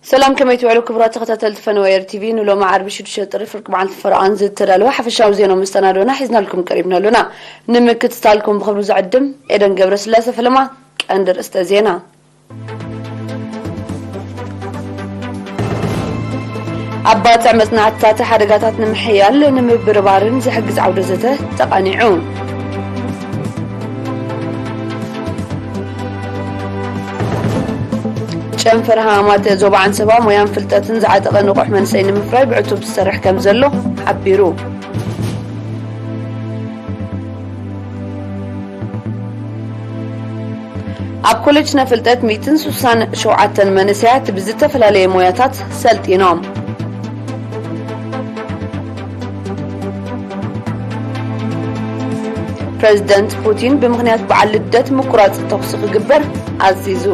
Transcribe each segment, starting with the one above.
ሰላም፣ ከመይ ትውዕሉ ክቡራት ተኸታተልቲ ፈነወ ኤር ቲቪ? ንሎሚ ዓርቢ ሽዱሽተ ጥሪ ፍርቂ መዓልቲ ፈረቓን ዝተዳለወ ሓፈሻዊ ዜና መስተናዶና ሒዝናልኩም ቀሪብና ኣሎና። ንምክትታልኩም ብኽብሪ ዝዕድም ኤደን ገብረስላሴ ፈለማ። ቀንዲ ርእስተ ዜና። ኣብ ባጽዕ መጽናዕትታት ሓደጋታት ንምሕያል ንምብርባርን ዝሕግዝ ዓውደ ዘተ ተቓኒዑ። ጨንፈር ሃማማት ዞባ ዓንሰባ ሞያን ፍልጠትን ዝዓጠቐ ንቑሕ መንሰይ ንምፍራይ ብዕቱብ ዝሰርሕ ከም ዘሎ ሓቢሩ። ኣብ ኮሌጅ ስነ ፍልጠት ሚእትን ስሳን ሸውዓተን መንእሰያት ብዝተፈላለየ ሞያታት ሰልጢኖም። ፕረዚደንት ፑቲን ብምኽንያት በዓል ልደት ምቁራጽ ተኹሲ ክግበር ኣዚዙ።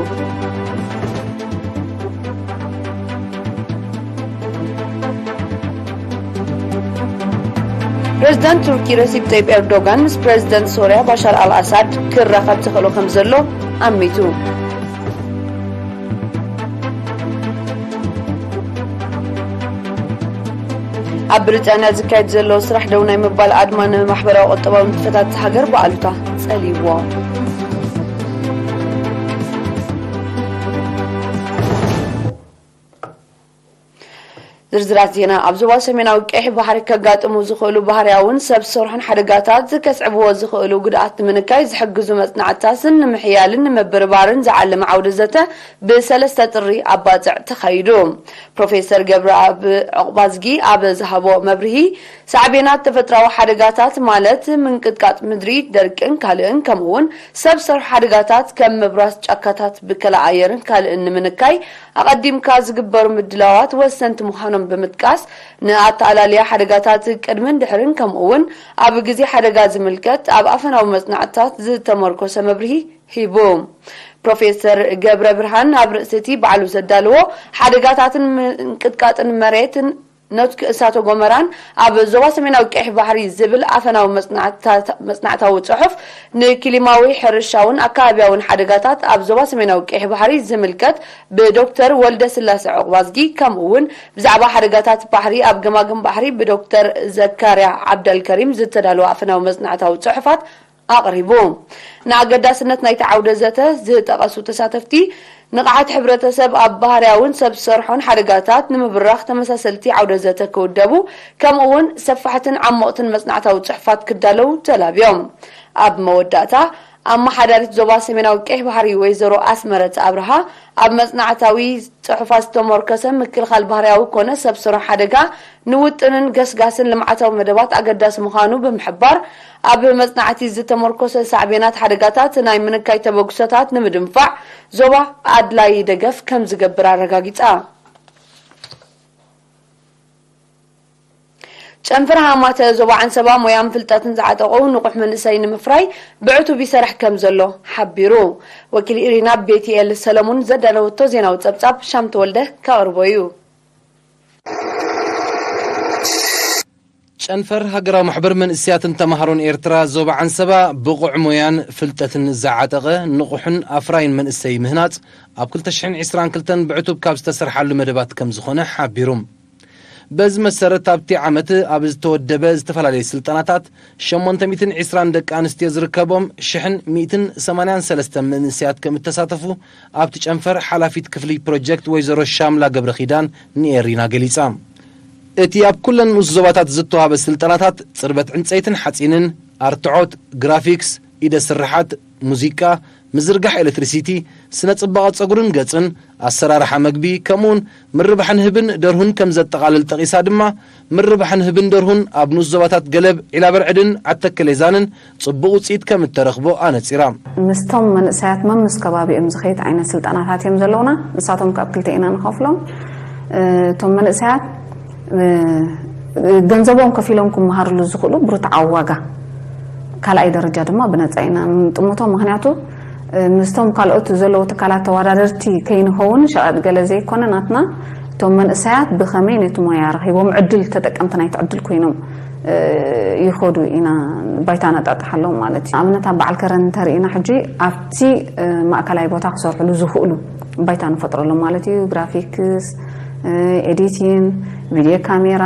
ፕረዚደንት ቱርኪ ረሲፕ ጠይብ ኤርዶጋን ምስ ፕረዚደንት ሶርያ ባሻር ኣልኣሳድ ክራኸብ ተኽእሎ ከም ዘሎ ኣሚቱ። ኣብ ብሪጣንያ ዝካየድ ዘሎ ስራሕ ደው ናይ ምባል ኣድማ ንማሕበራዊ ቁጠባዊ ንጥፈታት እታ ሃገር ብኣሉታ ጸሊይዎ። ዝርዝራት ዜና። ኣብ ዞባ ሰሜናዊ ቀይሕ ባሕሪ ከጋጥሙ ዝኽእሉ ባህርያውን ሰብ ሰርሖን ሓደጋታት ከስዕብዎ ዝኽእሉ ጉድኣት ንምንካይ ዝሕግዙ መጽናዕትታትን ንምሕያልን ንምብርባርን ዝዓለመ ዓውደ ዘተ ብሰለስተ ጥሪ ኣብ ባጽዕ ተኻይዱ። ፕሮፌሰር ገብረኣብ ዑቕባዝጊ ኣብ ዝሃቦ መብርሂ፣ ሳዕቤናት ተፈጥራዊ ሓደጋታት ማለት ምንቅጥቃጥ ምድሪ፣ ደርቅን ካልእን፣ ከምኡ'ውን ሰብ ሰርሖ ሓደጋታት ከም ምብራስ ጫካታት፣ ብከላ ኣየርን ካልእን ንምንካይ ኣቐዲምካ ዝግበሩ ምድላዋት ወሰንቲ ምዃኖም ብምጥቃስ፣ ንኣተኣላልያ ሓደጋታት ቅድምን ድሕርን፣ ከምኡ'ውን ኣብ ግዜ ሓደጋ ዝምልከት ኣብ ኣፈናዊ መጽናዕትታት ዝተመርኮሰ መብርሂ ሂቡ። ፕሮፌሰር ገብረ ብርሃን ኣብ ርእሲ እቲ ባዕሉ ዘዳለዎ ሓደጋታትን ምንቅጥቃጥን መሬትን ነትኪ እሳተ ጎመራን ኣብ ዞባ ሰሜናዊ ቀይሕ ባሕሪ ዝብል ኣፈናዊ መጽናዕታ-፣ መጽናዕታዊ ጽሑፍ፣ ንክሊማዊ፣ ሕርሻውን ኣከባቢያውን ሓደጋታት ኣብ ዞባ ሰሜናዊ ቀይሕ ባሕሪ ዝምልከት ብዶክተር ወልደ ስላሴ ዑቕባዝጊ፣ ከምኡ እውን ብዛዕባ ሓደጋታት ባሕሪ ኣብ ገማግም ባሕሪ ብዶክተር ዘካርያ ዓብደልከሪም ዝተዳለወ ኣፈናዊ መጽናዕታዊ ጽሑፋት ኣቕሪቡ። ንኣገዳስነት ናይቲ ዓውደ ዘተ ዝጠቐሱ ተሳተፍቲ፣ ንቕሓት ሕብረተሰብ ኣብ ባህርያውን ሰብ ሰርሖን ሓደጋታት ንምብራኽ ተመሳሰልቲ ዓውደ ዘተ ክውደቡ፣ ከምኡ እውን ሰፋሕትን ዓሞቕትን መጽናዕታዊ ጽሑፋት ክዳለዉ ተላብዮም። ኣብ መወዳእታ፣ ኣመሓዳሪት ዞባ ሰሜናዊ ቀይሕ ባሕሪ ወይዘሮ ኣስመረት ኣብርሃ፣ ኣብ መጽናዕታዊ ጽሑፋ ዝተመርኮሰ ምክልኻል ባህርያዊ ኮነ ሰብ ስራሕ ሓደጋ ንውጥንን ገስጋስን ልምዓታዊ መደባት ኣገዳሲ ምዃኑ ብምሕባር፣ ኣብ መጽናዕቲ ዝተመርኮሰ ሳዕቤናት ሓደጋታት ናይ ምንካይ ተበግሶታት ንምድንፋዕ ዞባ ኣድላዪ ደገፍ ከም ዝገብር ኣረጋጊጻ። ጨንፈር ሃማተ ዞባ ዓንሰባ ሞያን ፍልጠትን ዝዓጠቑ ንቑሕ መንእሰይ ንምፍራይ ብዕቱብ ይሰርሕ ከም ዘሎ ሓቢሩ። ወኪል ኢሪና ቤትኤል ሰለሙን ዘዳለወቶ ዜናዊ ጸብጻብ ሻም ተወልደ ከቕርቦ እዩ። ጨንፈር ሃገራዊ ማሕበር መንእሰያትን ተማሃሮን ኤርትራ ዞባ ዓንሰባ ብቑዕ ሞያን ፍልጠትን ዝዓጠቐ ንቑሕን ኣፍራይን መንእሰይ ምህናጽ ኣብ ክልተ ሽሕን ዕስራን ክልተን ብዕቱብ ካብ ዝተሰርሓሉ መደባት ከም ዝኾነ ሓቢሩ። በዚ መሰረት ኣብቲ ዓመት ኣብ ዝተወደበ ዝተፈላለየ ስልጠናታት ሸሞንተ ሚእትን ዕስራን ደቂ ኣንስትዮ ዝርከቦም ሽሕን ሚእትን ሰማንያን ሰለስተን መንእሰያት ከም እተሳተፉ ኣብቲ ጨንፈር ሓላፊት ክፍሊ ፕሮጀክት ወይዘሮ ሻምላ ገብረ ኪዳን ንኤሪና ገሊጻ። እቲ ኣብ ኩለን ንኡስ ዞባታት ዝተዋህበ ስልጠናታት ጽርበት ዕንጸይትን ሓጺንን፣ ኣርትዖት፣ ግራፊክስ፣ ኢደ ስርሓት፣ ሙዚቃ፣ ምዝርጋሕ ኤሌክትሪሲቲ፣ ስነ ጽባቐ ጸጉርን ገጽን፣ ኣሰራርሓ መግቢ፣ ከምኡውን ምርባሕ ንህብን ደርሁን ከም ዘጠቓልል ጠቒሳ ድማ፣ ምርባሕ ንህብን ደርሁን ኣብ ንኡስ ዞባታት ገለብ፣ ዒላበርዕድን ዓተከሌዛንን ጽቡቕ ውጽኢት ከም እተረኽቦ ኣነጺራ። ምስቶም መንእሰያት መምስ ከባቢኦም ዝኸይድ ዓይነት ስልጠናታት እዮም ዘለውና። ንሳቶም ካብ ክልተ ኢና ንኸፍሎም። እ፣ እቶም መንእሰያት፣ እ፣ ገንዘቦም ከፊሎም ክመሃርሉ ዝኽእሉ ብርትዓዊ ዋጋ፣ ካልኣይ ደረጃ ድማ ብነጻ ኢና ንጥምቶ። ምኽንያቱ፣ እ፣ ምስቶም ካልኦት ዘለዉ ትካላት ተወዳደርቲ ከይንኸውን፣ ሸቐጥ ገለ ዘይኮነ ናትና፣ እቶም መንእሰያት ብኸመይ ነቲ ሞያ ረኺቦም ዕድል ተጠቀምቲ ናይቲ ዕድል ኮይኖም ይኸዱ ኢና፣ ባይታ ነጣጥሓሎም ማለት እዩ። ኣብነት ኣብ በዓል ከረን እንተርኢና፣ ሕጂ ኣብቲ ማእከላይ ቦታ ክሰርሕሉ ዝኽእሉ ባይታ ንፈጥረሎም ማለት እዩ። ግራፊክስ፣ ኤዲቲን፣ ቪድዮ ካሜራ፣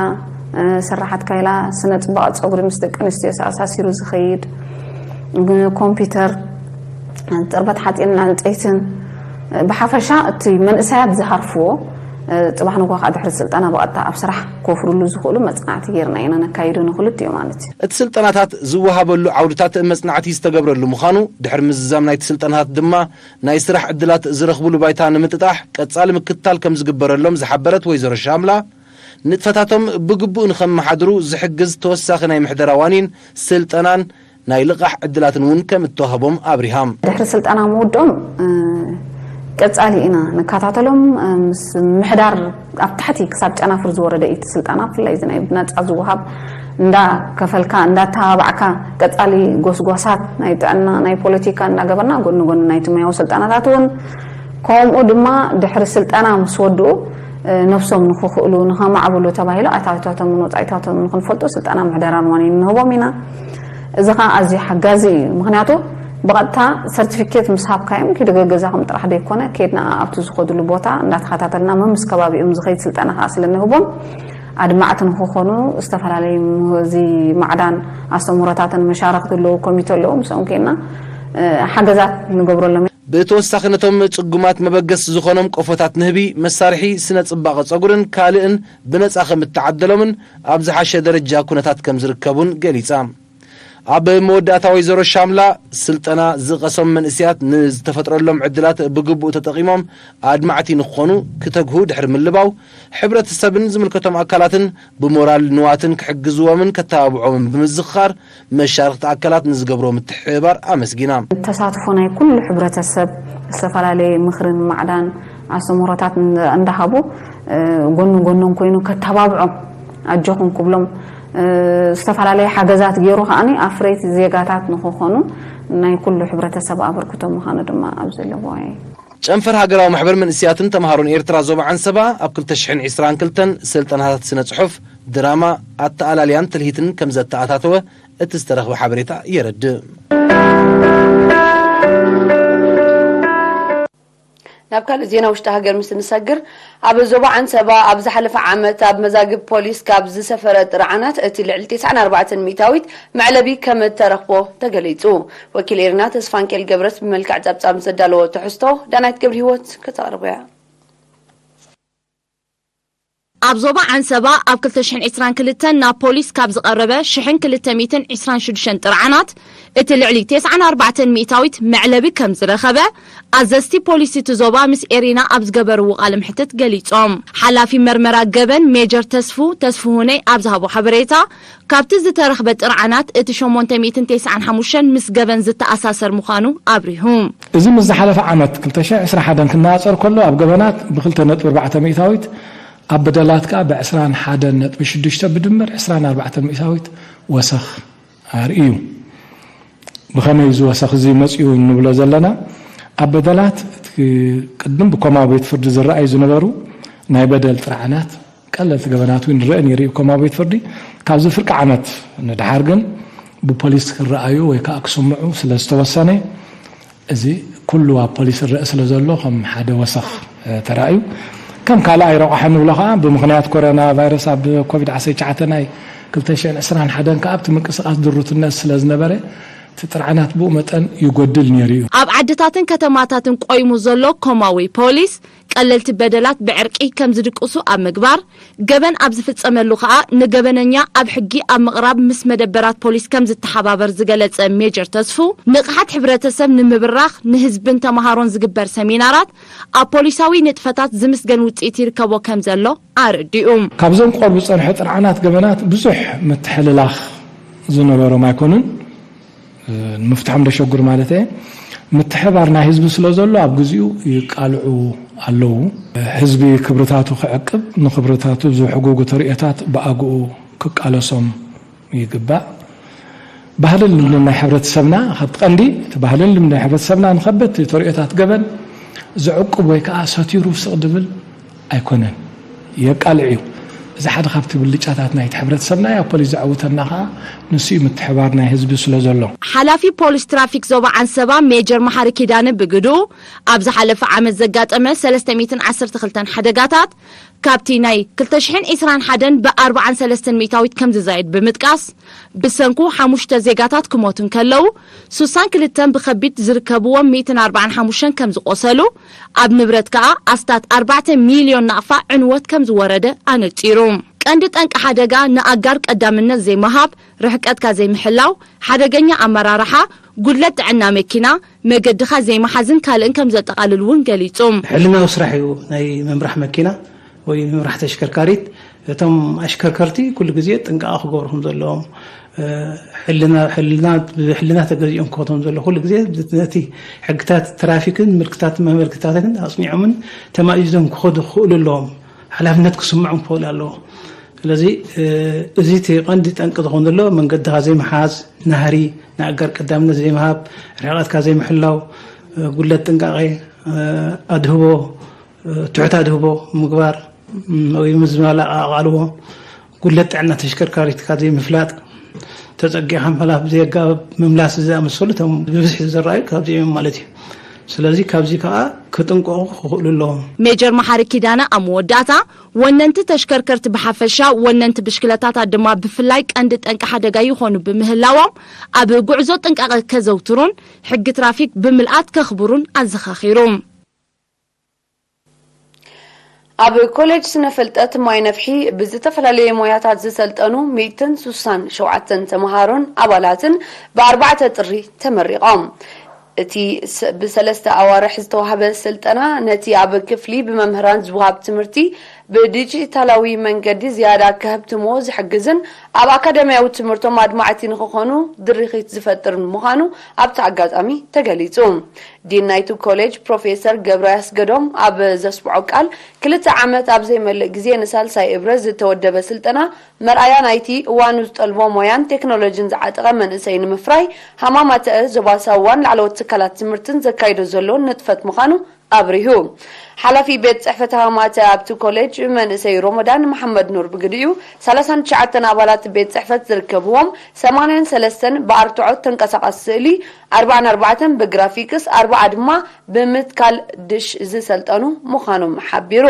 ስራሓት ካይላ፣ ስነ ፅባቐ ፀጉሪ ምስ ደቂ ኣንስትዮ ተኣሳሲሩ ዝኸይድ፣ ኮምፒውተር፣ ፅርበት ሓፂንን ዕንፀይትን፣ ብሓፈሻ እቲ መንእሰያት ዝሃርፍዎ፣ ፅባሕ ንግሆ ከዓ ድሕሪ ስልጠና ብቐጥታ ኣብ ስራሕ ክወፍርሉ ዝኽእሉ መፅናዕቲ ጌርና ኢና ነካይዶ ንክልቲኡ ማለት እዩ። እቲ ስልጠናታት ዝወሃበሉ ዓውድታት መፅናዕቲ ዝተገብረሉ ምዃኑ፣ ድሕሪ ምዝዛም ናይቲ ስልጠናታት ድማ ናይ ስራሕ ዕድላት ዝረኽብሉ ባይታ ንምጥጣሕ ቀፃሊ ምክትታል ከም ዝግበረሎም ዝሓበረት ወይዘሮ ሻምላ፣ ንጥፈታቶም ብግቡእ ንኸመሓድሩ ዝሕግዝ ተወሳኺ ናይ ምሕደራ ዋኒን ስልጠናን ናይ ልቓሕ ዕድላትን እውን ከም እተዋህቦም ኣብሪሃም። ድሕሪ ስልጠና ምውድኦም ቀፃሊ ኢና ንከታተሎም። ምስ ምሕዳር ኣብ ታሕቲ ክሳብ ጨናፍር ዝወረደ እዩ እቲ ስልጠና። ብፍላይ እዚ ናይ ብነፃ ዝወሃብ፣ እንዳከፈልካ እንዳተባባዕካ ቀፃሊ ጎስጓሳት ናይ ጥዕና ናይ ፖለቲካ እንዳገበርና፣ ጎኒ ጎኒ ናይቲ ሙያዊ ስልጠናታት እውን ከምኡ ድማ ድሕሪ ስልጠና ምስ ወድኡ ነብሶም ንክኽእሉ ንኸማዕብሉ ተባሂሉ ኣታዊታቶምን ወፃኢታቶምን ንክንፈልጡ ስልጠና ምሕደራን ዋኒን ንህቦም ኢና። እዚ ከዓ ኣዝዩ ሓጋዚ እዩ። ምክንያቱ ብቐጥታ ሰርቲፊኬት ምስ ሃብካዮም ኪዱ ገገዛኹም ጥራሕ ዘይኮነ፣ ኬድና ኣብቲ ዝኸድሉ ቦታ እንዳተኸታተልና መምስ ከባቢኦም ዝኸይድ ስልጠና ከዓ ስለንህቦም ኣድማዕቲ ንክኾኑ፣ ዝተፈላለዩ እዚ ማዕዳን ኣስተምህሮታትን መሻርክቲ ኣለዉ፣ ኮሚቴ ኣለዉ፣ ምስኦም ኬድና ሓገዛት ንገብረሎም። ብተወሳኺ ነቶም ጽጉማት መበገሲ ዝኾኖም ቆፎታት ንህቢ መሳርሒ ስነ ጽባቐ ጸጉርን ካልእን ብነጻ ከም እተዓደሎምን ኣብ ዝሓሸ ደረጃ ኩነታት ከም ዝርከቡን ገሊጻ። ኣብ መወዳእታ ወይዘሮ ሻምላ፣ ስልጠና ዝቐሰሙ መንእሰያት ንዝተፈጥረሎም ዕድላት ብግቡእ ተጠቒሞም ኣድማዕቲ ንክኾኑ ክተግሁ ድሕሪ ምልባው፣ ሕብረተሰብን ዝምልከቶም ኣካላትን ብሞራል ንዋትን ክሕግዝዎምን ከተባብዖምን ብምዝኽኻር፣ መሻርኽቲ ኣካላት ንዝገብሮ ምትሕብባር ኣመስጊና። ተሳትፎ ናይ ኩሉ ሕብረተሰብ፣ ዝተፈላለየ ምኽርን ማዕዳን ኣስተምህሮታት እንዳ-፣ እንዳሃቡ፣ ጎኒ ጎኖም ኮይኑ ከተባብዖም፣ ኣጆኹም ክብሎም፣ ዝተፈላለየ ሓገዛት ገይሩ ከዓኒ ኣፍረይቲ ዜጋታት ንክኾኑ ናይ ኩሉ ሕብረተሰብ ኣበርክቶ ምዃኑ ድማ ኣብዚ ለዋይ። ጨንፈር ሃገራዊ ማሕበር መንእሰያትን ተምሃሮን ኤርትራ ዞባ ዓንሰባ ኣብ ክልተ ሽሕን ዕስራን ክልተን ስልጠናታት ስነ ጽሑፍ፣ ድራማ፣ ኣተኣላልያን ትልሂትን ከም ዘተኣታተወ እቲ ዝተረኽበ ሓበሬታ የረድእ። ናብ ካልእ ዜና ውሽጢ ሃገር ምስ እንሰግር፣ ኣብ ዞባ ዓንሰባ ኣብ ዝሓለፈ ዓመት ኣብ መዛግብ ፖሊስ ካብ ዝሰፈረ ጥርዓናት እቲ ልዕሊ ተስዓን ኣርባዕተን ሚእታዊት መዕለቢ ከም እተረኽቦ ተገሊጹ። ወኪል ኤርና ተስፋንኬል ገብረስ ብመልክዕ ጸብጻብ ዘዳለዎ ትሕዝቶ ዳናይት ገብረ ህይወት ከተቕርቦ እያ። ኣብ ዞባ ዓንሰባ ኣብ ክልተ ሽሕን ዕስራን ክልተን ናብ ፖሊስ ካብ ዝቐረበ ሽሕን ክልተ ሚእትን ዕስራን ሽዱሽተን ጥርዓናት እቲ ልዕሊ ተስዓን ኣርባዕተን ሚእታዊት መዕለቢ ከም ዝረኸበ ኣዘዝቲ ፖሊስ እቲ ዞባ ምስ ኤሪና ኣብ ዝገበርዎ ቃለ ምሕትት ገሊጾም። ሓላፊ መርመራ ገበን ሜጀር ተስፉ ተስፍሁነይ ኣብ ዝሃቦ ሓበሬታ፣ ካብቲ ዝተረኽበ ጥርዓናት እቲ ሸሞንተ ሚእትን ተስዓን ሓሙሽተን ምስ ገበን ዝተኣሳሰር ምዃኑ ኣብሪሁ። እዚ ምስ ዝሓለፈ ዓመት ክልተ ሽሕ ዕስራን ሓደን ክነጻጸር ከሎ ኣብ ገበናት ብክልተ ነጥቢ ኣርባዕተ ሚእታዊት፣ ኣብ በደላት ከኣ ብዕስራን ሓደን ነጥቢ ሽዱሽተ ብድምር ዕስራን ኣርባዕተን ሚእታዊት ወሰኽ ኣርእዩ። ብኸመይ እዚ ወሰኽ እዚ መጺኡ እንብሎ ዘለና፣ ኣብ በደላት እቲ ቅድም ብኮማዊ ቤት ፍርዲ ዝረኣዩ ዝነበሩ ናይ በደል ጥርዓናት፣ ቀለልቲ ገበናት እውን ይረአ ነይሩ እዩ ብኮማዊ ቤት ፍርዲ። ካብዚ ፍርቂ ዓመት ንደሓር ግን ብፖሊስ ክረኣዩ ወይ ከኣ ክስምዑ ስለ ዝተወሰነ፣ እዚ ኩሉ ኣብ ፖሊስ ዝረአ ስለ ዘሎ ከም ሓደ ወሰኽ፣ እ፣ ተራእዩ። ከም ካልኣይ ረቑሐ ንብሎ ከኣ ብምኽንያት ኮሮና ቫይረስ ኣብ ኮቪድ ዓሰርተ ትሽዓተ ናይ ክልተ ሽሕን ዕስራን ሓደን ከኣ ኣብቲ ምንቅስቓስ ድሩትነት ስለ ዝነበረ እቲ ጥርዓናት ብኡ መጠን ይጎድል ነይሩ እዩ። ኣብ ዓድታትን ከተማታትን ቆይሙ ዘሎ ኮማዊ ፖሊስ ቀለልቲ በደላት ብዕርቂ ከም ዝድቅሱ ኣብ ምግባር፣ ገበን ኣብ ዝፍጸመሉ ከኣ ንገበነኛ ኣብ ሕጊ ኣብ ምቕራብ ምስ መደበራት ፖሊስ ከም ዝተሓባበር ዝገለጸ ሜጀር ተስፉ፣ ንቕሓት ሕብረተሰብ ንምብራኽ ንህዝብን ተመሃሮን ዝግበር ሰሚናራት ኣብ ፖሊሳዊ ንጥፈታት ዝምስገን ውጽኢት ይርከቦ ከም ዘሎ ኣረዲኡ። ካብዞም ክቐርቡ ዝጸንሑ ጥርዓናት ገበናት ብዙሕ ምትሕልላኽ ዝነበሮም ኣይኮኑን። ንምፍትሖም ደሸጉር ማለት እየ። ምትሕባር ናይ ህዝቢ ስለ ዘሎ ኣብ ግዚኡ ይቃልዑ ኣለዉ። ህዝቢ ክብርታቱ ክዕቅብ፣ ንክብርታቱ ዝሕጉጉ ተርእዮታት ብኣግኡ ክቃለሶም ይግባእ። ባህልን ልምድን ናይ ሕብረተሰብና፣ ካብቲ ቀንዲ እቲ ባህልን ልምድን ናይ ሕብረተሰብና ንኸበድቲ ተርእዮታት ገበን ዝዕቁብ ወይ ከዓ ሰቲሩ ስቕ ድብል ኣይኮነን፣ የቃልዕ እዩ። እዚ ሓደ ካብቲ ብልጫታት ናይቲ ሕብረተሰብና እዩ። ኣብ ፖሊስ ዘዕውተና ከዓ ንሱ እዩ፣ ምትሕባር ናይ ህዝቢ ስለ ዘሎ። ሓላፊ ፖሊስ ትራፊክ ዞባ ዓንሰባ ሜጀር መሓሪ ኪዳነ ብግዱ፣ ኣብ ዝሓለፈ ዓመት ዘጋጠመ ሰለስተ ሚእትን ዓሰርተ ክልተን ሓደጋታት ካብቲ ናይ ክልተ ሽሕን ዕስራን ሓደን ብ ኣርባዓን ሰለስተን ሚእታዊት ከም ዝዛየድ ብምጥቃስ፣ ብሰንኩ ሓሙሽተ ዜጋታት ክሞቱ እንከለዉ፣ ሱሳን ክልተን ብኸቢድ ዝርከብዎም ሚእትን ኣርባዓን ሓሙሽተን ከም ዝቆሰሉ፣ ኣብ ንብረት ከኣ ኣስታት ኣርባዕተ ሚልዮን ናቕፋ ዕንወት ከም ዝወረደ ኣነጺሩ። ቀንዲ ጠንቂ ሓደጋ ንኣጋር ቀዳምነት ዘይምሃብ፣ ርሕቀትካ ዘይምሕላው፣ ሓደገኛ ኣመራርሓ፣ ጉድለት ጥዕና መኪና፣ መገድኻ ዘይምሓዝን ካልእን ከም ዘጠቓልል እውን ገሊጹ። ሕልናዊ ስራሕ እዩ ናይ ምምራሕ መኪና ወይ ምምራሕ ተሽከርካሪት። እቶም ኣሽከርከርቲ ኩሉ ግዜ ጥንቃቐ ክገብሩ ከም ዘለዎም፣ እ፣ ሕልና፣ ሕልና፣ ብሕልና ተገዚኦም ክኸዱ ከም ዘለዎ ኩሉ ግዜ ነቲ ሕግታት ትራፊክን ምልክታት መመልክታትን ኣጽኒዖምን ተማኢዞም ክኸዱ ክኽእሉ ኣለዎም። ሓላፍነት ክስምዖም ክኽእል ኣለዎ። ስለዚ፣ እ፣ እዚ እቲ ቀንዲ ጠንቂ ዝኾን ዘሎ መንገድኻ ዘይምሓዝ፣ ናህሪ፣ ንኣጋር ቀዳምነት ዘይምሃብ፣ ርሕቐትካ ዘይምሕላው፣ እ፣ ጉድለት ጥንቃቐ፣ እ፣ ኣድህቦ፣ እ፣ ትሑት ኣድህቦ ምግባር፣ ም፣ ወይ ምዝማል ኣቓልቦ፣ ጉድለት ጥዕና ተሽከርካሪትካ ዘይምፍላጥ፣ ተጸጊዕካ ምሕላፍ ብዘየጋብብ ምምላስ ዝኣመሰሉ እቶም ብብዝሒ ዝረኣዩ ካብዚኦም እዮም ማለት እዩ። ስለዚ ካብዚ ከኣ ክጥንቀቑ ክኽእሉ ኣለዎም። ሜጀር መሓሪ ኪዳነ ኣብ መወዳእታ፣ ወነንቲ ተሽከርከርቲ ብሓፈሻ፣ ወነንቲ ብሽክለታታት ድማ ብፍላይ ቀንዲ ጠንቂ ሓደጋ ይኾኑ ብምህላዎም፣ ኣብ ጉዕዞ ጥንቃቐ ከዘውትሩን ሕጊ ትራፊክ ብምልኣት ከኽብሩን ኣዘኻኺሩ። ኣብ ኮሌጅ ስነ ፍልጠት ማይ ነፍሒ ብዝተፈላለየ ሞያታት ዝሰልጠኑ ሚእትን ሱሳን ሸውዓተን ተምሃሮን ኣባላትን ብኣርባዕተ ጥሪ ተመሪቖም። እቲ ስ-፣ ብሰለስተ ኣዋርሕ ዝተዋህበ ስልጠና ነቲ ኣብ ክፍሊ ብመምህራን ዝወሃብ ትምህርቲ ብዲጂታላዊ መንገዲ ዝያዳ ከህብትምዎ ዝሕግዝን ኣብ ኣካዳሚያዊ ትምህርቶም ኣድማዕቲ ንኽኾኑ ድርኺት ዝፈጥርን ምዃኑ ኣብቲ ኣጋጣሚ ተገሊጹ። ዲን ናይቲ ኮሌጅ ፕሮፌሰር ገብረ ኣስገዶም ኣብ ዘስምዖ ቃል፣ ክልተ ዓመት ኣብ ዘይመልእ ግዜ ንሳልሳይ እብረ ዝተወደበ ስልጠና መርኣያ ናይቲ እዋኑ ዝጠልቦ ሞያን ቴክኖሎጂን ዝዓጠቐ መንእሰይ ንምፍራይ ሃማማተ ዞባ ሳዋን ላዕለዎት ትካላት ትምህርትን ዘካይዶ ዘሎ ንጥፈት ምዃኑ ኣብሪሁ። ሓላፊ ቤት ጽሕፈት ሃማማተ ኣብቲ ኮሌጅ መንእሰይ ሮሞዳን መሓመድ ኑር ብግዲኡ፣ ሰላሳን ትሽዓተን ኣባላት ቤት ጽሕፈት ዝርከብዎም፣ ሰማንያን ሰለስተን ብኣርትዖት ተንቀሳቓሲ ስእሊ፣ ኣርባዓን ኣርባዕተን ብግራፊክስ፣ ኣርባዓ ድማ ብምትካል ድሽ ዝሰልጠኑ ምዃኖም ሓቢሩ።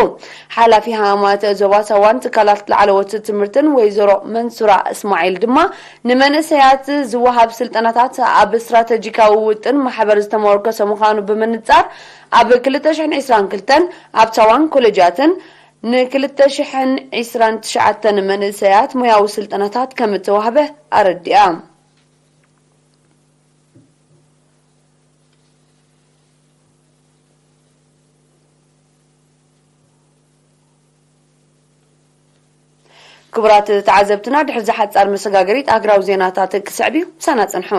ሓላፊ ሃማማተ ዞባ ሳዋን ትካላት ላዕለዎት ትምህርትን ወይዘሮ መንሱራ እስማዒል ድማ፣ ንመንእሰያት ዝወሃብ ስልጠናታት ኣብ ስትራተጂካዊ ውጥን ማሕበር ዝተመርኮሰ ምዃኑ ብምንጻር፣ ኣብ ክልተ ሽሕን ዕስራን ክልተን ኣብ ሳዋን ኮሌጃትን፣ ን ክልተ ሽሕን ዕስራን ትሽዓተን መንእሰያት ሞያዊ ስልጠናታት ከም እተዋህበ ኣረዲኣ። ክቡራት ተዓዘብትና፣ ድሕሪ እዚ ሓጻር መሰጋገሪት ሃገራዊ ዜናታት ክስዕብ እዩ። ምሳና ጽንሑ።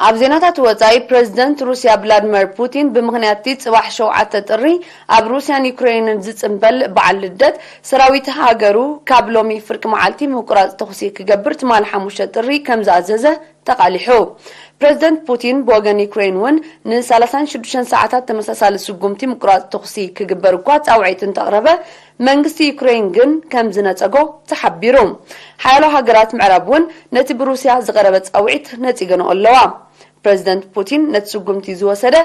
ኣብ ዜናታት ወጻኢ፣ ፕረዚደንት ሩስያ ቭላድመር ፑቲን ብምኽንያት እቲ ጽባሕ ሸውዓተ ጥሪ ኣብ ሩስያን ዩክሬንን ዝጽንበል በዓል ልደት፣ ሰራዊት ሃገሩ ካብ ሎሚ ፍርቂ መዓልቲ ምቁራጽ ተኹሲ ክገብር ትማሊ ሓሙሽተ ጥሪ ከም ዝኣዘዘ ተቓሊሑ። ፕረዚደንት ፑቲን ብወገን ዩክሬን እውን ንሰላሳን ሽዱሽተን ሰዓታት ተመሳሳሊ ስጉምቲ ምቁራጽ ተኹሲ ክግበር እኳ ጻውዒት እንተቕረበ፣ መንግስቲ ዩክሬን ግን ከም ዝነጸጎ ተሓቢሩ። ሓያሎ ሃገራት ምዕራብ እውን ነቲ ብሩስያ ዝቐረበ ጻውዒት ነጺገንኦ ኣለዋ። ፕረዚደንት ፑቲን ነቲ ስጉምቲ ዝወሰደ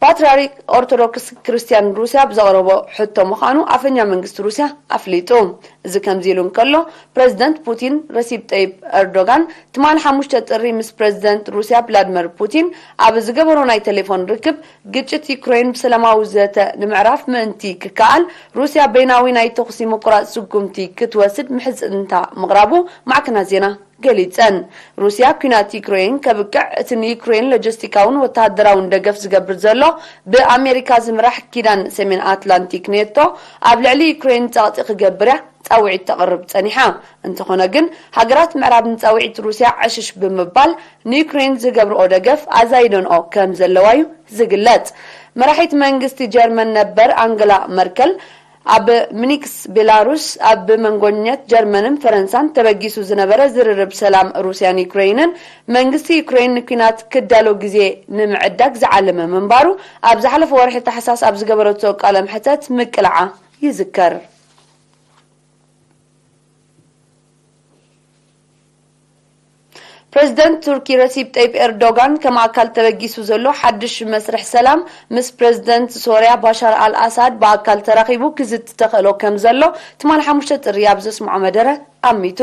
ፓትርያርክ ኦርቶዶክስ ክርስትያን ሩስያ ብዘቕረቦ ሕቶ ምዃኑ ኣፈኛ መንግስቲ ሩስያ ኣፍሊጡ። እዚ ከምዚ ኢሉ እንከሎ፣ ፕረዚደንት ፑቲን ረሲፕ ጠይብ ኤርዶጋን ትማሊ ሓሙሽተ ጥሪ ምስ ፕረዚደንት ሩስያ ቭላድመር ፑቲን ኣብ ዝገበሮ ናይ ቴሌፎን ርክብ፣ ግጭት ዩክሬን ብሰላማዊ ዘተ ንምዕራፍ ምእንቲ ክከኣል፣ ሩስያ በይናዊ ናይ ተኹሲ ምቁራጽ ስጉምቲ ክትወስድ ምሕጽንታ ምቕራቡ ማዕከናት ዜና ገሊጸን። ሩስያ፣ ኲናት ዩክሬን ከብቅዕ እቲ ንዩክሬን ሎጂስቲካውን ወተሃደራውን ደገፍ ዝገብር ዘሎ ብኣሜሪካ ዝምራሕ ኪዳን ሰሜን ኣትላንቲክ ኔቶ ኣብ ልዕሊ ዩክሬን ጸቕጢ ክገብር እያ ጻውዒት ተቕርብ ጸኒሓ። እንተኾነ ግን፣ ሃገራት ምዕራብ ንጻውዒት ሩስያ ዕሽሽ ብምባል ንዩክሬን ዝገብርኦ ደገፍ ኣዛይደንኦ ከም ዘለዋ እዩ ዝግለጽ። መራሒት መንግስቲ ጀርመን ነበር ኣንገላ መርከል ኣብ ሚኒክስ ቤላሩስ ኣብ መንጎኘት ጀርመንን ፈረንሳን ተበጊሱ ዝነበረ ዝርርብ ሰላም ሩስያን ዩክሬይንን መንግስቲ ዩክሬይን ንኲናት ክዳሎ ግዜ ንምዕዳግ ዝዓለመ ምንባሩ ኣብ ዝሓለፈ ወርሒ ታሕሳስ ኣብ ዝገበረቶ ቃለ መሕተት ምቅላዓ ይዝከር። ፕሬዝደንት ቱርኪ ረሲብ ጠይብ ኤርዶጋን ከም ኣካል ተበጊሱ ዘሎ ሓድሽ መስርሕ ሰላም ምስ ፕሬዝደንት ሶርያ ባሻር ኣልኣሳድ ብኣካል ተራኺቡ ክዝቲ ተኽእሎ ከም ዘሎ ትማል ሓሙሽተ ጥሪ ኣብ ዘስምዖ መደረ ኣሚቱ።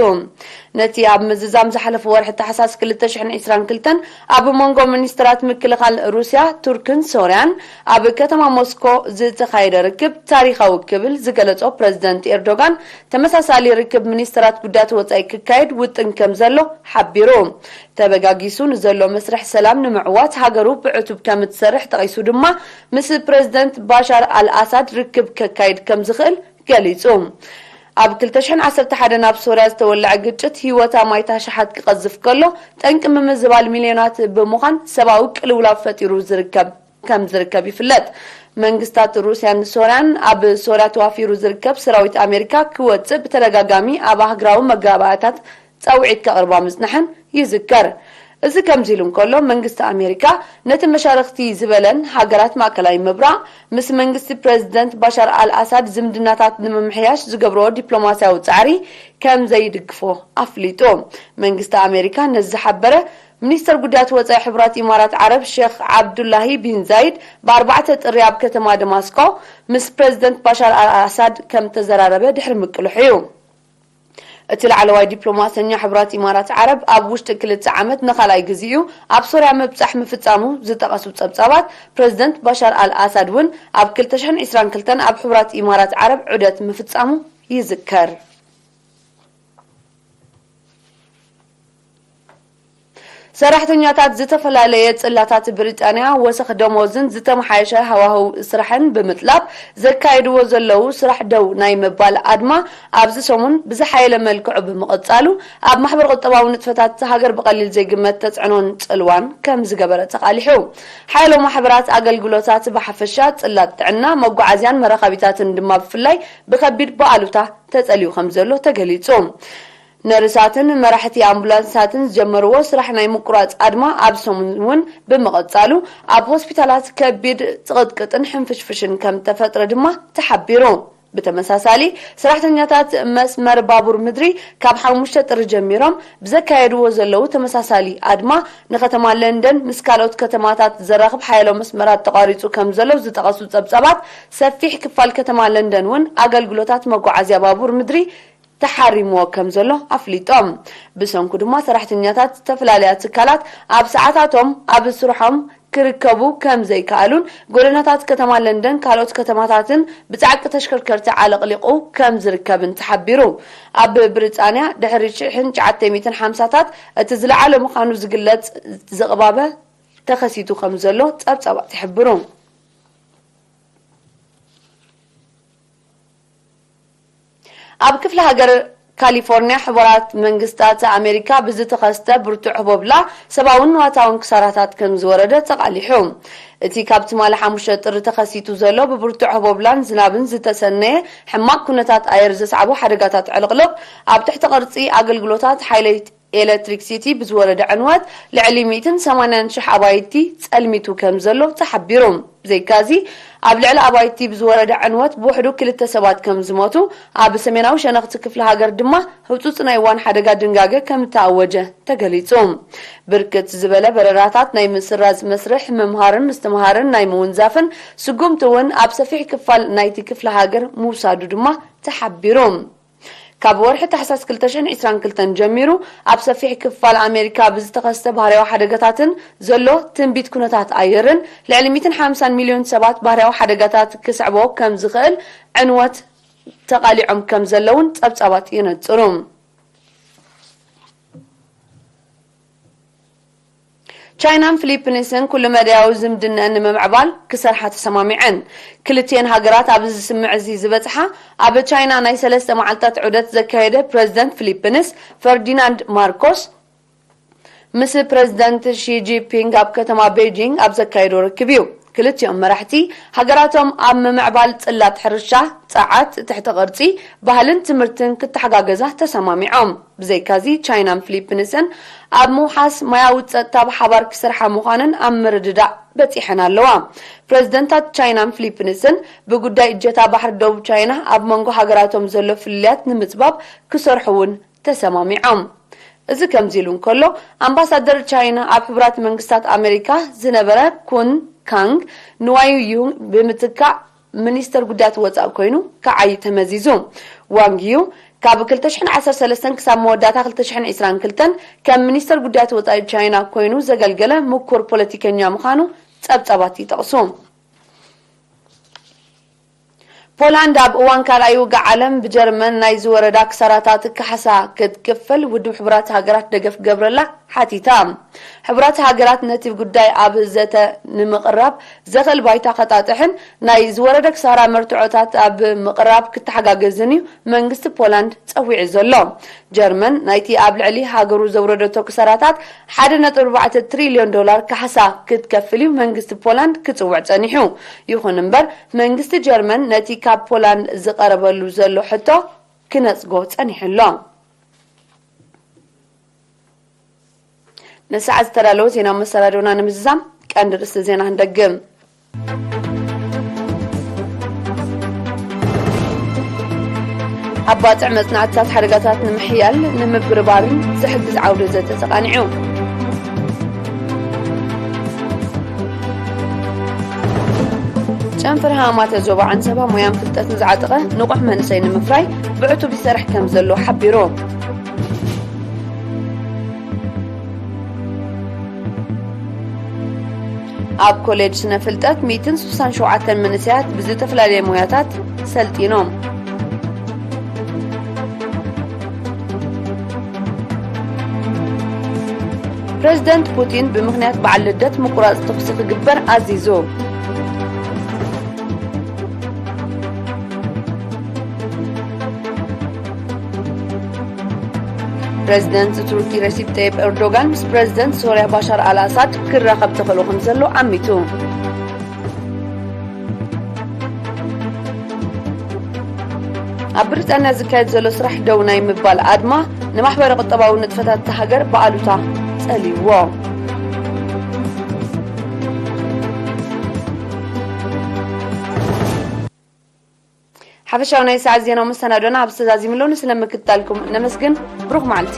ነቲ ኣብ ምዝዛም ዝሓለፈ ወርሒ ታሕሳስ ክልተ ሽሕን ዕስራን ክልተን ኣብ መንጎ ሚኒስትራት ምክልኻል ሩስያ፣ ቱርክን ሶርያን ኣብ ከተማ ሞስኮ ዝተኻየደ ርክብ ታሪኻዊ ክብል ዝገለጾ ፕሬዝደንት ኤርዶጋን፣ ተመሳሳሊ ርክብ ሚኒስትራት ጉዳያት ወጻኢ ክካየድ ውጥን ከም ዘሎ ሓቢሩ። ተበጋጊሱ ንዘሎ መስርሕ ሰላም ንምዕዋት ሃገሩ ብዕቱብ ከም እትሰርሕ ጠቒሱ ድማ፣ ምስ ፕሬዝደንት ባሻር ኣልኣሳድ ርክብ ከካይድ ከም ዝኽእል ገሊጹ። ኣብ ክልተ ሽሕን ዓሰርተ ሓደን ኣብ ሶርያ ዝተወልዐ ግጭት ህይወት ኣማይት ኣሽሓት ክቐዝፍ ከሎ፣ ጠንቂ ምምዝባል ሚልዮናት ብምዃን ሰብኣዊ ቅልውላው ፈጢሩ ዝርከብ ከም ዝርከብ ይፍለጥ። መንግስታት ሩስያን ሶርያን ኣብ ሶርያ ተዋፊሩ ዝርከብ ሰራዊት ኣሜሪካ ክወጽእ ብተደጋጋሚ ኣብ ኣህጉራዊ መጋባእያታት ጻውዒት ከቕርባ ምጽንሐን ይዝከር። እዚ ከምዚ ኢሉ እንከሎ፣ መንግስቲ ኣሜሪካ ነቲ መሻርኽቲ ዝበለን ሃገራት ማእከላይ ምብራቕ ምስ መንግስቲ ፕሬዝደንት ባሻር ኣልኣሳድ ዝምድናታት ንምምሕያሽ ዝገብርዎ ዲፕሎማስያዊ ጻዕሪ ከም ዘይድግፎ ኣፍሊጡ። መንግስቲ ኣሜሪካ ነዚ ዝሓበረ፣ ሚኒስተር ጉዳያት ወጻኢ ሕቡራት ኢማራት ዓረብ ሼኽ ዓብዱላሂ ቢን ዛይድ ብኣርባዕተ ጥሪ ኣብ ከተማ ደማስቆ ምስ ፕሬዝደንት ባሻር ኣልኣሳድ ከም ተዘራረበ ድሕሪ ምቅልሑ እዩ። እቲ ላዕለዋይ ዲፕሎማሰኛ ሕቡራት ኢማራት ዓረብ ኣብ ውሽጢ ክልተ ዓመት ንኻልኣይ ግዜኡ ኣብ ሶርያ ምብጻሕ ምፍጻሙ ዝጠቐሱ ጸብጻባት፣ ፕሬዝደንት ባሻር ኣልኣሳድ እውን ኣብ ክልተ ሽሕን ዕስራን ክልተን ኣብ ሕቡራት ኢማራት ዓረብ ዑደት ምፍጻሙ ይዝከር። ሰራሕተኛታት ዝተፈላለየ ጽላታት ብሪጣንያ ወሰኽ ደሞዝን ዝተመሓየሸ ሃዋህው ስራሕን ብምጥላብ ዘካየድዎ ዘለዉ ስራሕ ደው ናይ ምባል ኣድማ ኣብዚ ሰሙን ብዝሓየለ መልክዑ ብምቕጻሉ፣ ኣብ ማሕበረ ቁጠባዊ ንጥፈታት እታ ሃገር ብቐሊል ዘይግመት ተጽዕኖን ጽልዋን ከም ዝገበረ ተቓሊሑ። ሓያሎ ማሕበራት ኣገልግሎታት ብሓፈሻ፣ ጽላት ጥዕና፣ መጓዓዝያን መራኸቢታትን ድማ ብፍላይ ብኸቢድ ብኣሉታ ተጸልዩ ከም ዘሎ ተገሊጹ። ነርሳትን መራሕቲ ኣምቡላንሳትን ዝጀመርዎ ስራሕ ናይ ምቁራጽ ኣድማ ኣብ ሰሙን እውን ብምቕጻሉ፣ ኣብ ሆስፒታላት ከቢድ ጽቕጥቅጥን ሕንፍሽፍሽን ከም ተፈጥረ ድማ ተሓቢሩ። ብተመሳሳሊ፣ ሰራሕተኛታት መስመር ባቡር ምድሪ ካብ ሓሙሽተ ጥሪ ጀሚሮም ብዘካየድዎ ዘለዉ ተመሳሳሊ ኣድማ፣ ንከተማ ለንደን ምስ ካልኦት ከተማታት ዘራኽብ ሓያሎ መስመራት ተቋሪጹ ከም ዘሎ ዝጠቐሱ ጸብጻባት፣ ሰፊሕ ክፋል ከተማ ለንደን እውን ኣገልግሎታት መጓዓዝያ ባቡር ምድሪ ተሓሪምዎ ከም ዘሎ ኣፍሊጦም። ብሰንኩ ድማ ሰራሕተኛታት ዝተፈላለያ ትካላት ኣብ ሰዓታቶም ኣብ ስርሖም ክርከቡ ከም ዘይከኣሉን፣ ጎደናታት ከተማ ለንደን ካልኦት ከተማታትን ብጻዕቂ ተሽከርከርቲ ዓለቕሊቑ ከም ዝርከብን ተሓቢሩ። ኣብ ብሪጣንያ ድሕሪ ሽሕን ትሽዓተ ሚእትን ሓምሳታት እቲ ዝለዓለ ምዃኑ ዝግለጽ ዝቕባበ ተኸሲቱ ከም ዘሎ ጸብጻባት ይሕብሩ። ኣብ ክፍለ ሃገር ካሊፎርኒያ፣ ሕቡራት መንግስታት ኣሜሪካ ብዝተኸስተ ብርቱዕ ህቦብላ ሰብኣውን ንዋታውን ክሳራታት ከም ዝወረደ ተቓሊሑ። እቲ ካብ ትማሊ ሓሙሽተ ጥሪ ተኸሲቱ ዘሎ ብብርቱዕ ህቦብላን ዝናብን ዝተሰነየ ሕማቕ ኩነታት ኣየር ዘስዓቦ ሓደጋታት ዕልቕልቕ፣ ኣብ ትሕቲ ቅርጺ ኣገልግሎታት ሓይለ ኤሌክትሪክሲቲ ብዝወረደ ዕንወት ልዕሊ ሚእትን ሰማንያን ሽሕ ኣባይቲ ጸልሚቱ ከም ዘሎ ተሓቢሩ። ብዘይካዚ፣ ኣብ ልዕሊ ኣባይቲ ብዝወረደ ዕንወት ብውሕዱ ክልተ ሰባት ከም ዝሞቱ፣ ኣብ ሰሜናዊ ሸነኽቲ ክፍሊ ሃገር ድማ ህጹጽ ናይ እዋን ሓደጋ ድንጋገ ከም እተኣወጀ ተገሊጹ። ብርክት ዝበለ በረራታት ናይ ምስራዝ መስርሕ፣ ምምሃርን ምስትምሃርን ናይ ምውንዛፍን ስጉምቲ እውን ኣብ ሰፊሕ ክፋል ናይቲ ክፍሊ ሃገር ምውሳዱ ድማ ተሓቢሩ። ካብ ወርሒ ታሕሳስ ክልተ ሽሕን ዕስራን ክልተን ጀሚሩ፣ ኣብ ሰፊሕ ክፋል ኣሜሪካ ብዝተኸስተ ባህርያዊ ሓደጋታትን ዘሎ ትንቢት ኩነታት ኣየርን፣ ልዕሊ ሚእትን ሓምሳን ሚልዮን ሰባት ባህርያዊ ሓደጋታት ክስዕቦ ከም ዝኽእል ዕንወት ተቓሊዖም ከም ዘለውን ጸብጻባት የነጽሩ። ቻይናን ፊሊፒንስን ኩሉ መዳያዊ ዝምድነአን ንምምዕባል ክሰርሓ ተሰማሚዐን። ክልቲኤን ሃገራት ኣብዚ ስምዕ እዚ ዝበጽሓ፣ ኣብ ቻይና ናይ ሰለስተ መዓልታት ዑደት ዘካየደ ፕረዚደንት ፊሊፒንስ ፈርዲናንድ ማርኮስ፣ ምስ ፕረዚደንት ሺ ጂንፒንግ ኣብ ከተማ ቤጂንግ ኣብ ዘካየዶ ርክብ እዩ። ክልቲኦም መራሕቲ፣ ሃገራቶም ኣብ ምምዕባል ጽላት ሕርሻ፣ ጸዓት፣ ትሕቲ ቅርጺ፣ ባህልን ትምህርትን ክተሓጋገዛ ተሰማሚዖም። ብዘይካዚ፣ ቻይናን ፊሊፒንስን ኣብ ምውሓስ ማያዊ ጸጥታ ብሓባር ክሰርሓ ምዃነን ኣብ ምርድዳእ በጺሐን ኣለዋ። ፕረዚደንታት ቻይናን ፊሊፒንስን ብጉዳይ እጀታ ባሕሪ ደቡብ ቻይና ኣብ መንጎ ሃገራቶም ዘሎ ፍልልያት ንምጽባብ ክሰርሑ እውን ተሰማሚዖም። እዚ ከምዚ ኢሉ እንከሎ፣ ኣምባሳደር ቻይና ኣብ ሕቡራት መንግስታት ኣሜሪካ ዝነበረ ኩን ካንግ ንዋዩ ዩ ብምትካእ ሚኒስተር ጉዳያት ወጻኢ ኮይኑ ክዓዪ ተመዚዙ። ዋንግ ዩ ካብ ክልተ ሽሕን ዓሰርተ ሰለስተን ክሳብ መወዳእታ ክልተ ሽሕን ዕስራን ክልተን ከም ሚኒስተር ጉዳያት ወጻኢ ቻይና ኮይኑ ዘገልገለ ምኩር ፖለቲከኛ ምዃኑ ጸብጻባት ይጠቕሱ። ፖላንድ ኣብ እዋን ካልኣይ ውግእ ዓለም ብጀርመን ናይ ዝወረዳ ክሳራታት ካሕሳ ክትክፈል ውድብ ሕቡራት ሃገራት ደገፍ ክገብረላ ሓቲታ። ሕቡራት ሃገራት ነቲ ጉዳይ ኣብ ዘተ ንምቕራብ ዘኽእል ባይታ ከጣጥሕን ናይ ዝወረደ ክሳራ መርትዖታት ኣብ ምቕራብ ክተሓጋገዝን እዩ መንግስቲ ፖላንድ ጸዊዑ ዘሎ። ጀርመን ናይቲ ኣብ ልዕሊ ሃገሩ ዘውረደቶ ክሳራታት ሓደ ነጥቢ ኣርባዕተ ትሪልዮን ዶላር ካሕሳ ክትከፍል እዩ መንግስቲ ፖላንድ ክጽውዕ ጸኒሑ። ይኹን እምበር መንግስቲ ጀርመን ነቲ ካብ ፖላንድ ዝቐረበሉ ዘሎ ሕቶ ክነጽጎ ጸኒሑ ኣሎ። ንሰዓት ዝተዳለወ ዜና መሰናዶና ንምዝዛም ቀንዲ ርእሲ ዜና ክንደግም። ኣብ ባጽዕ መጽናዕትታት ሓደጋታት ንምሕያል ንምብርባርን ዝሕግዝ ዓውደ ዘተ ተቓኒዑ። ጨንፈር ሃማተ ዞባ ዓንሰባ ሞያን ፍልጠትን ዝዓጠቐ ንቑሕ መንእሰይ ንምፍራይ ብዕቱብ ይሰርሕ ከም ዘሎ ሓቢሩ። ኣብ ኮሌጅ ስነ ፍልጠት ሚእትን ስሳን ሸውዓተን መንእሰያት ብዝተፈላለየ ሞያታት ሰልጢኖም። ፕረዚደንት ፑቲን ብምኽንያት በዓል ልደት ምቁራጽ ተኹሲ ክግበር ኣዚዙ። ፕረዚደንት ቱርኪ ረሲፕ ጠይብ ኤርዶጋን ምስ ፕረዚደንት ሶርያ ባሻር ኣልኣሳድ ክራኸብ ተኽእሎ ከም ዘሎ ኣሚቱ። ኣብ ብሪጣንያ ዝካየድ ዘሎ ስራሕ ደው ናይ ምባል ኣድማ ንማሕበረ ቁጠባዊ ንጥፈታት እታ ሃገር ብኣሉታ ጸልይዎ። ሓፈሻዊ ናይ ሰዓት ዜናዊ መሰናዶና ኣብ ዝተዛዚምሎ ንስለ ምክትታልኩም ነመስግን። ብሩኽ መዓልቲ።